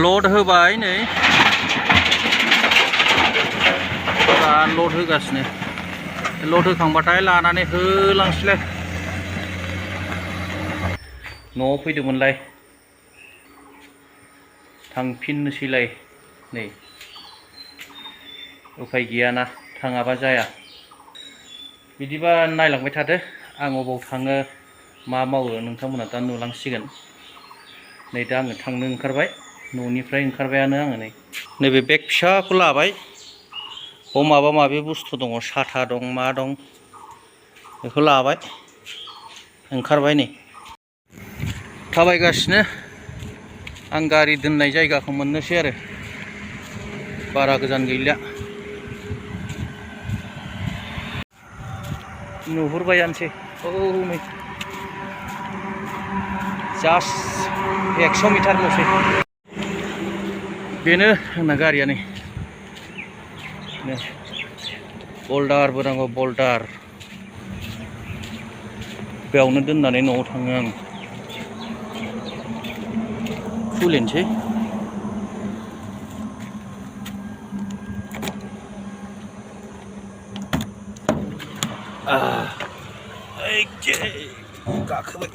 लड होबाय नै दा लड होगासिनो लड होखांबाथाय लानानै होलांसैलाय न'आव फैदोंमोनलाय थांफिननोसैलाय नै उफाय गैयाना थाङाबा जाया बिदिबा नायलांबाय थादो आं अबाव थाङो मा मावो नोंथांमोना दा नुलांसिगोन नै दा आङो थांनो ओंखारबाय न'निफ्राय ओंखारबायानो आङो नैबे बेग फिसाखौ लाबाय बाव माबा माबि बुस्थु दङ साथा दं मा दं बेखौ लाबाय ओंखारबाय नै थाबायगासिनो आं गारि दोननाय जायगाखौ मोननोसै आरो बारा गोजान गैला नुहुरबायानोसै औ नै जास्ट 100 मिटारल'सै बेनो आंना गारिया नै बल्दारबो नांगौ बल्दार बेयावनो दोननानै न'आव थाङो आं खुलिनोसै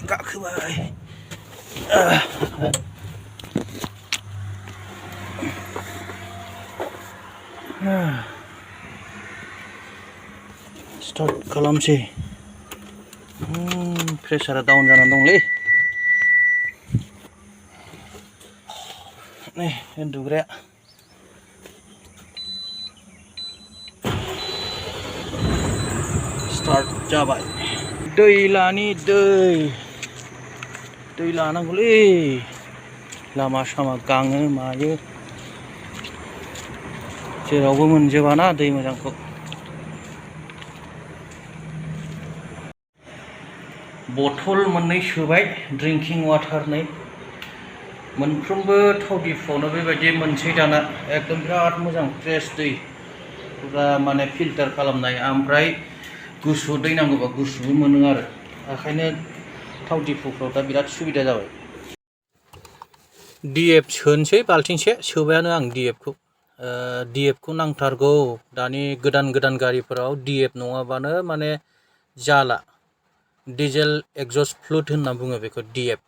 गाखोबाय स्टार्ट खालामसै प्रेसारा डाउन जानानै दंलै नै उन्दुग्राया स्टार्ट जाबाय दै लानि दै लानांगौलै लामा सामा गाङो मायो जेरावबो मोनजोबाना दै मोजांखौ बथल मोननै सोबाय ड्रिंकिं वाटार नै मोनफ्रोमबो थाव डिपुआवनो बेबायदि मोनसै दाना एकदम बिराद मोजां फ्रेश दै पुरा माने फिल्टार खालामनाय ओमफ्राय गुसु दै नांगौबा गुसुबो मोनो आरो ओंखायनो थाव डिपुफ्राव दा बिराद सुबिदा जाबाय DF सोनोसै बाल्थिंसे सोबायानो आं DF खौ नांथारगौ दानि गोदान गारिफोराव DF नङाबानो माने जाला डिजेल एग्जस्ट फ्लुइड होनना बुङो बेखौ DF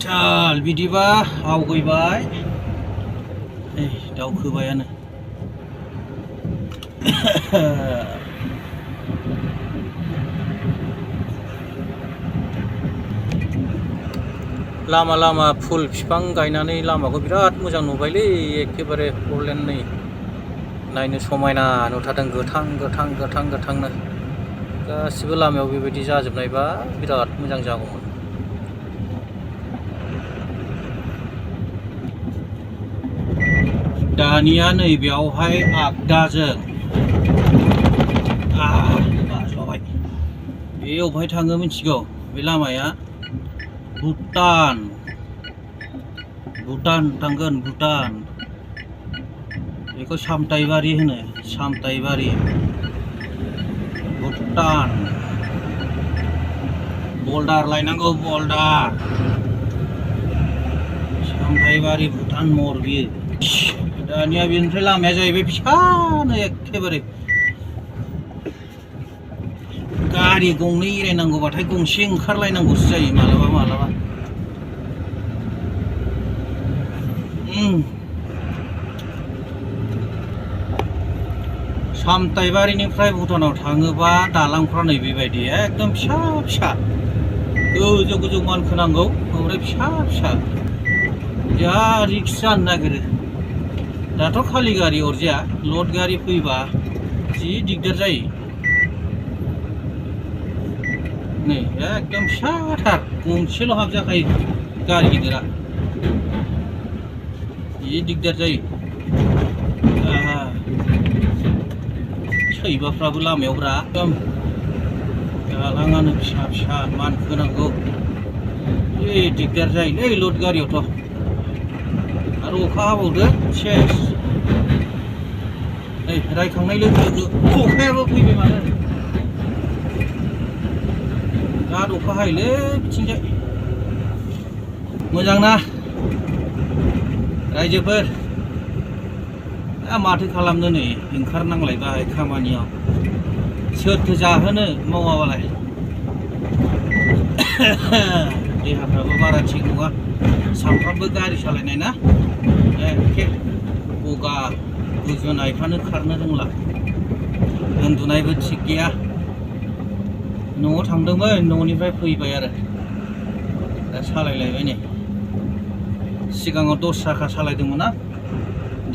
चाल बिदिबा आवगैबाय दावखोबायानो लामा फुल बिफां गायनानै लामाखौ बिराद मोजां नुबायलै एखेबारे फरलेन नै नायनो समायना नुथारदों गोथांनो गासिबो लामायाव बेबायदि जाजोबनायबा बिराद मोजां जागौमोन दानिया नैबेयावहाय आगदाजों बाज्ल'बाय बे अबहाय थाङो मिथिगौ बे लामाया भुटान थांगोन भुटान बेखौ सामथाइबारि होनो सामथाइबारि भुटान बल्दार लायनांगौ बल्दार सामथाइबारि भुटान मोर बियो दानिया बेनिफ्राय लामाया जाहैबाय फिसानो एखेबारे गारि गंनै एरायनांगौबाथाय गंसे ओंखारलायनांगौसो जायो मालाबा सामथाइबारिनिफ्राय भुटानाव थाङोबा दालांफ्रा नै बेबायदि एकदम फिसा गोजौ मानखोनांगौ ओमफ्राय फिसा जा रिक्स जानो नागिरो दाथ' खालि गारि अरजाया लड गारि फैबा जि दिगदार जायो नै एकदम फिसाथार गंसेल' हाबजाखायो गारि गिदिरा जि दिगदार जायो सैमाफ्राबो लामायावब्रा एकदम दालाङानो फिसा मानखोनांगौ जि दिगदार जायोलै लड गारियावथ' आरो अखा हाबावदो सेस नै रायखांनाय लोगो अखायाबो फैबाय माथो बिराद अखा हायोलै बिथिंजाय मोजां ना रायजोफोर माथो खालामनो नै ओंखारनांलायबाय खामानियाव सोरथो जाहोनो मावाबालाय देहाफ्राबो बारा थिग नङा सानफ्रामबो गारि सालायनाय ना एखे गगा गुजुनायफ्रानो खारनो रोंला उन्दुनायबो थिग गैया न'आव थांदोंमोन न'निफ्राय फैबाय आरो दा सालायलायबाय नै सिगाङाव 10 साखा सालायदोंमोन ना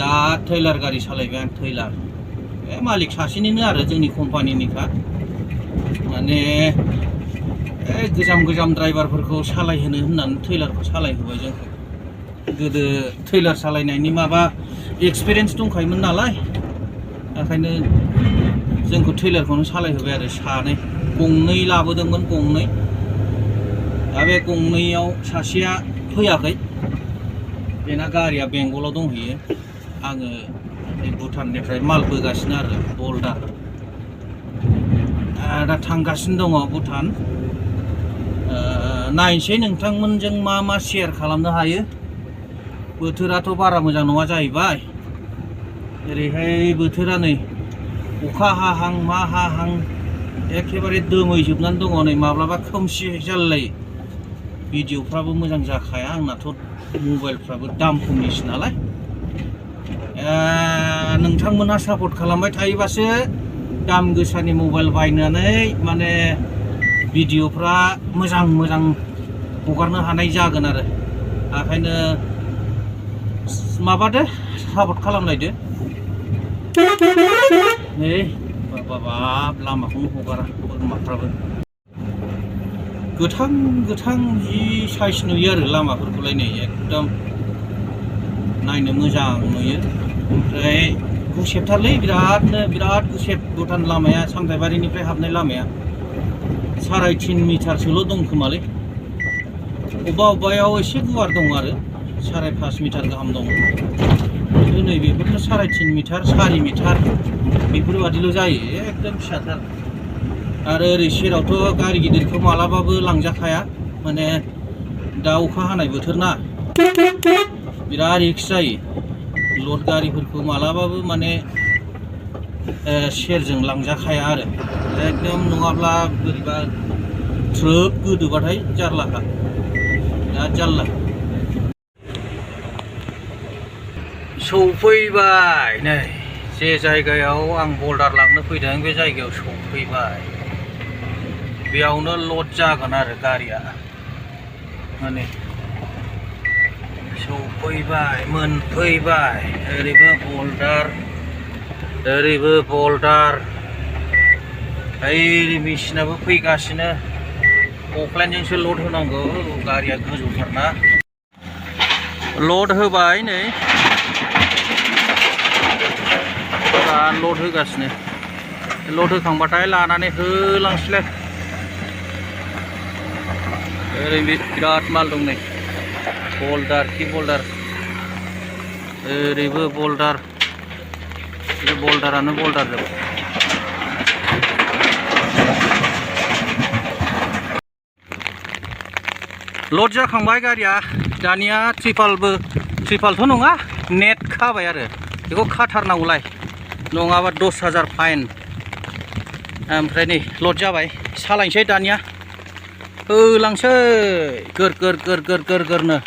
दा ट्रेलार गारि सालायबाय आं ट्रेलार बे मालिक सासेनिनो आरो जोंनि कम्पानिनिखा माने गोजाम ड्राइभारफोरखौ सालायहोनो होननानै ट्रेलारखौ सालायहोबाय जोंखौ गोदो ट्रेलार सालायनायनि माबा एक्सपिरियेन्स दंखायोमोन नालाय ओंखायनो जोंखौ ट्रेलारखौनो सालायहोबाय आरो सानै गंनै लाबोदोंमोन गंनै दा बे गंनैयाव सासेया फैयाखै बेना गारिया बेंगलाव दंहैयो आङो भुटाननिफ्राय माल बोगासिनो आरो बल्दार दा थांगासिनो दङ भुटान नायनोसै नोंथांमोनजों मा शेयार खालामनो हायो बोथोराथ' बारा मोजां नङा जाहैबाय ओरैहाय बोथोरा नै अखा हाहां मा हाहां एखेबारे दोमैजोबनानै दङ नै माब्लाबा खोमसि जालायो भिडिअफ्राबो मोजां जाखाया आंनाथ' मबाइलफ्राबो दाम खमनिसो नालाय नोंथांमोनहा सापर्ट खालामबाय थायोबासो दाम गोसानि मबाइल बायनानै माने भिडिअफ्रा मोजां हगारनो हानाय जागोन आरो ओंखायनो माबादो सापर्ट खालामलायदो नै बाब लामाखौनो हगारा बोरमाफ्राबो गोथां जि साइज नुयो आरो लामाफोरखौलाय नै एकदम नायनो मोजां नुयो ओमफ्राय गुसेबथारलै बिराद गुसेब भुटान लामाया सामथाइबारिनिफ्राय हाबनाय लामाया 3.5 मिटारसोल' दं खोमालै अबेबायाव एसे गुवार दं आरो 5.5 मिटार गाहाम दं नै बेफोरनो 3.5 मिटार 4 मिटार बेफोरबादिल' जायो एकदम फिसाथार आरो ओरै सेरावथ' गारि गिदिरखौ मालाबाबो लांजाखाया माने दा अखा हानाय बोथोर ना बिराद रिक्स जायो लड गारिफोरखौ मालाबाबो माने सेरजों लांजाखाया आरो एकदम नङाब्ला बोरैबा ट्रोप गोदोबाथाय जारलाखा बिराद जारला सौफैबाय नै जे जायगायाव आं बल्दार लांनो फैदों बे जायगायाव सौफैबाय बेयावनो लड जागोन आरो गारिया माने सौफैबाय मोनफैबाय ओरैबो बल्दार ओइ मेसिनाबो फैगासिनो अख्लायनजोंसो लड होनांगौ गारिया गोजौथारना लड होबाय नै लड होगासिनो लड होखांबाथाय लानानै होलांसैलाय ओरै बिराद माल दं नै बल्दार ओरैबो बल्दार बे बल्दारानो बल्दार जोब लड जाखांबाय गारिया दानिया ट्रिपालथ' नङा नेट खाबाय आरो बेखौ खाथारनांगौलाय नङाबा 10,000 फाइन ओमफ्राय नै लड जाबाय सालायनोसै दानिया होलांसै गोरनो